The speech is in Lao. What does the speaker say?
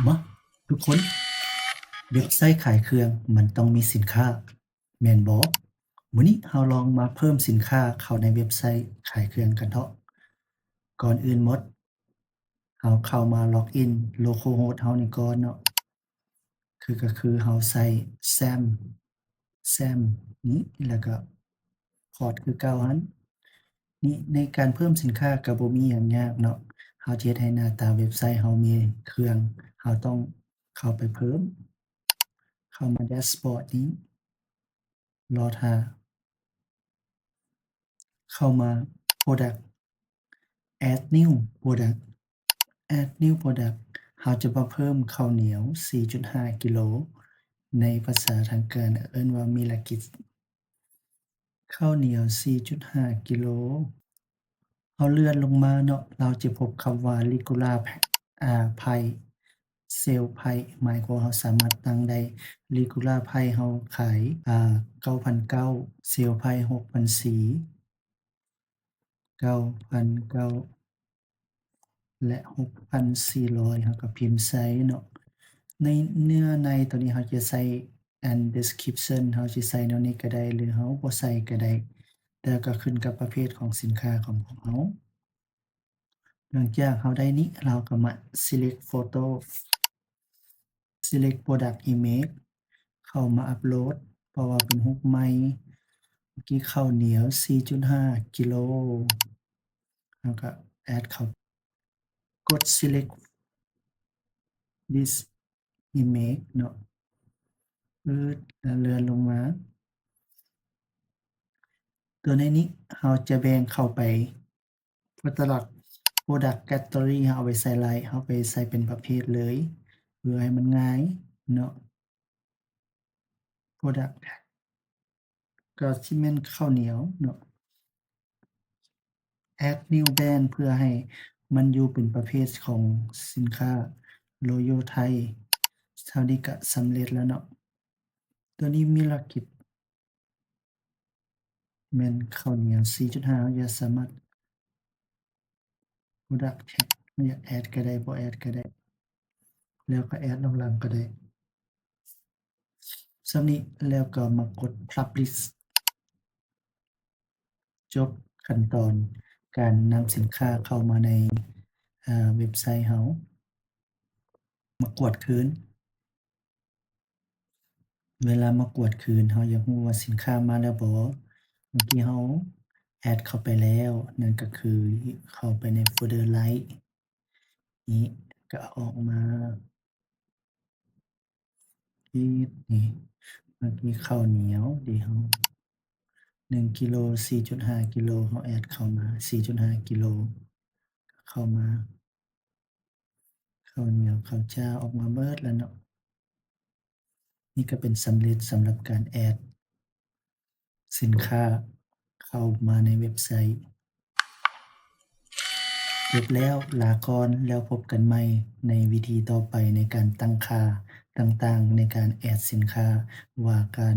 ມາ ທຸກຄົນ, ເວັບໄຊຂາຍເຄື່ອງມັນຕ້ອງມີສິນຄ້າ ແມ່ນບໍ່? ມື້ນີ້ເຮົາລອງມາເພີ່ມສິນຄ້າເຂົ້າໃນເວັບໄຊຂາຍເຄື່ອງກັນເທາະ. ກ່ອນອື່ນໝົດ ເຮົາເຂົ້າມາລັອກອິນໂລໂຄໂຮສເຮົານີ້ກ່ອນເນາະ. ຄື ກໍຄືເຮົາໃສ່ Sam Sam ນີ້ ແລ້ວກໍ Port ຄືເກົ່າຫັ້ນ. ນີ້ ໃນການເພີ່ມສິນຄ້າກໍບໍ່ມີຫຍັງຍາກເນາະ. ເຮົາຈະເຮັດໃຫ້ໜ້າຕາເວັບໄຊເຮົາມີເຄື່ອງ, ເຮົາຕ້ອງເຂົ້າໄປເພີ່ມ. ເຂົ້າມາ Dashboard ນີ້ ລໍຖ້າ. ເຂົ້າມາ Product, Add New Product, Add New Product. ເຮົາຈະມາເພີ່ມເຂົ້າໜຽວ ສີ່ຈຸດຫ້າ ກິໂລ, ໃນພາສາທາງການເອີ້ນວ່າ Meal Kit. ເຂົ້າໜຽວ ສີ່ຈຸດຫ້າ ກິໂລ. ເຮົາເລື່ອນລົງມາເນາະ, ເຮົາຈະພົບຄຳວ່າ Regular Price, ເຊວໄພ ໝາຍຄວາມເຮົາສາມາດຕັ້ງໄດ້ Regular Price ເຮົາຂາຍ ເກົ້າພັນເກົ້າ, ເຊວໄພ ຫົກພັນສີ່, ເກົ້າພັນເກົ້າ ແລະ ຫົກພັນສີ່ຮ້ອຍ ເຮົາກໍພິມໃສ່ເນາະ. ໃນເນື້ອໃນຕົວນີ້ເຮົາຈະໃສ່ and description ເຮົາຊິໃສ່ແນວນີ້ກໍໄດ້ ຫຼືເຮົາບໍ່ໃສ່ກໍໄດ້, ແຕ່ກໍຂຶ້ນກັບປະເພດຂອງສິນຄ້າຂອງພວກເຮົາ. ຫຼັງຈາກເຮົາໄດ້ນີ້ ເຮົາກໍມາ select photo, select product image, ເຂົ້າມາອັບໂຫຼດ ເພາະວ່າເປັນຮູບໃໝ່. ເມື່ອກີ້ເຂົ້າໜຽວ ສີ່ຈຸດຫ້າ ກິໂລ, ເຮົາກໍ add ເຂົ້າ, ກົດ select this image ເນາະ, ປຶດ ແລ້ວເລື່ອນລົງມາ. ຕົວໃນນີ້ເຮົາຈະແບ່ງເຂົ້າໄປ Product, Product Category ເຮົາເອົາໄປໃສ່ລາຍ, ເຮົາໄປໃສ່ເປັນປະເພດເລີຍ ເພື່ອໃຫ້ມັນງ່າຍເນາະ. Product ກໍຊິແມ່ນເຂົ້າໜຽວເນາະ. Add New Brand ເພື່ອໃຫ້ມັນຢູ່ເປັນປະເພດຂອງສິນຄ້າ Royal Thai. ເທົ່ານີ້ກະສຳເລັດແລ້ວເນາະ. ຕົວນີ້ມີລະກິດ ແມ່ນເຂົ້າໜຽວ ສີ່ຈຸດຫ້າ ເຮົາຈະສາມາດ Product Tag ເຮົາຢາກ add ກໍໄດ້ ບໍ່ add ກໍໄດ້ ແລ້ວກໍ add ນຳຫຼັງກໍໄດ້. ສ່ຳນີ້ ແລ້ວກໍມາກົດ Publish. ຈົບຂັ້ນຕອນການນຳສິນຄ້າເຂົ້າມາໃນ ເອີ ເວັບໄຊເຮົາ. ມາກວດຄືນ. ເວລາມາກວດຄືນ ເຮົາຢາກຮູ້ວ່າສິນຄ້າມາແລ້ວບໍ່? ເມື່ອກີ້ເຮົາ add ເຂົ້າໄປແລ້ວ, ນັ້ນກໍຄືເຂົ້າໄປໃນ folder Light ນີ້ ກໍເອົາອອກມາ. ອີກນີ້ ເມື່ອກີ້ເຂົ້າໜຽວເດເຮົາ ໜຶ່ງກິໂລ ສີ່ຈຸດຫ້າກິໂລ ເຮົາ add ເຂົ້າມາ ສີ່ຈຸດຫ້າກິໂລ ເຂົ້າມາ ເຂົ້າໜຽວ ເຂົ້າຈ້າ ອອກມາເບິດແລ້ວເນາະ. ນີ້ກໍເປັນສຳເລັດສຳລັບການ add ສິນຄ້າເຂົ້າມາໃນເວັບໄຊ. ຈົບແລ້ວ, ລາກ່ອນ, ແລ້ວພົບກັນໃໝ່ໃນວິທີຕໍ່ໄປໃນການຕັ້ງຄ່າຕ່າງໆ ໃນການ add ສິນຄ້າ, ວ່າການ